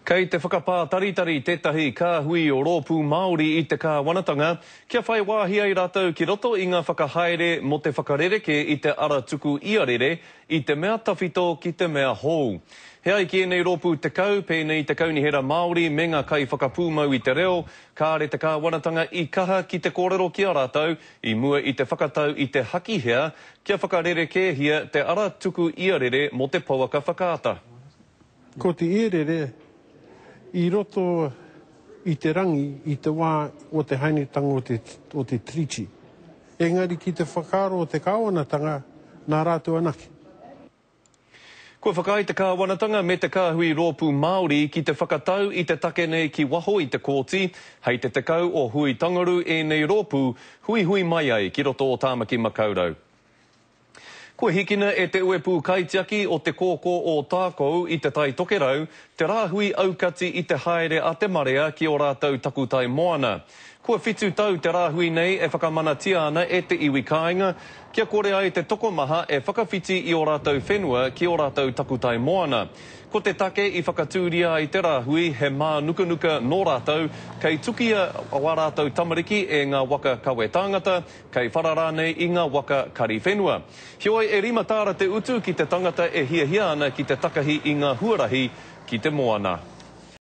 Kei te whakapātaritari tētahi kāhui rōpū Māori i te kāwanatanga kia whai wāhi ai rātou ki roto i ngā whakahaere mō te whakarerekē i te ara tuku iarere i te mea tawhito ki te mea hou. He ai ki ēnei rōpū 10, pēnei i te Kaunihera Māori me ngā kaiwhakapūmau i te reo, kāre te kāwanatanga i kaha ki te kōrero ki a rātou i mua i te whakatau i te Hakihea kia whakarerekēhia te ara tuku iarere mō te pouaka whakaata. Ko te ierere i roto i te rangi i te wā o te hainetanga o te, o te Tiriti. Engari ki te whakaaro o te kāwanatanga, nā rātou anake. Kua whakaae te kāwanatanga me te kāhui rōpū Māori ki te whakatau i te take nei ki waho i te kōti, hei te 10 o Hui-Tangaru ēnei rōpū huihui mai ai ki roto o Tāmaki Makaurau. Kua hikina e te Uepū Kaitiaki o Te Kōkō o Tākou i Te Tai Tokerau te rāhui aukati i te haere a te marea ki ō rātou takutai moana. Kua whitu tau te rāhui nei e whakamanatia ana e te iwi kāinga kia kore ai te tokomaha e whakawhiti i ō rātou whenua ki ō rātou takutai moana. Ko te take i whakatūria ai te rāhui he mānukanuka nō rātou kei tukia wā rātou tamariki e ngā waka kawe tāngata, Kei whara rānei i ngā waka kari whenua. Heoi, e rima tāra te utu ki te tangata e hiahia ana ki te takahi i ngā huarahi ki te moana.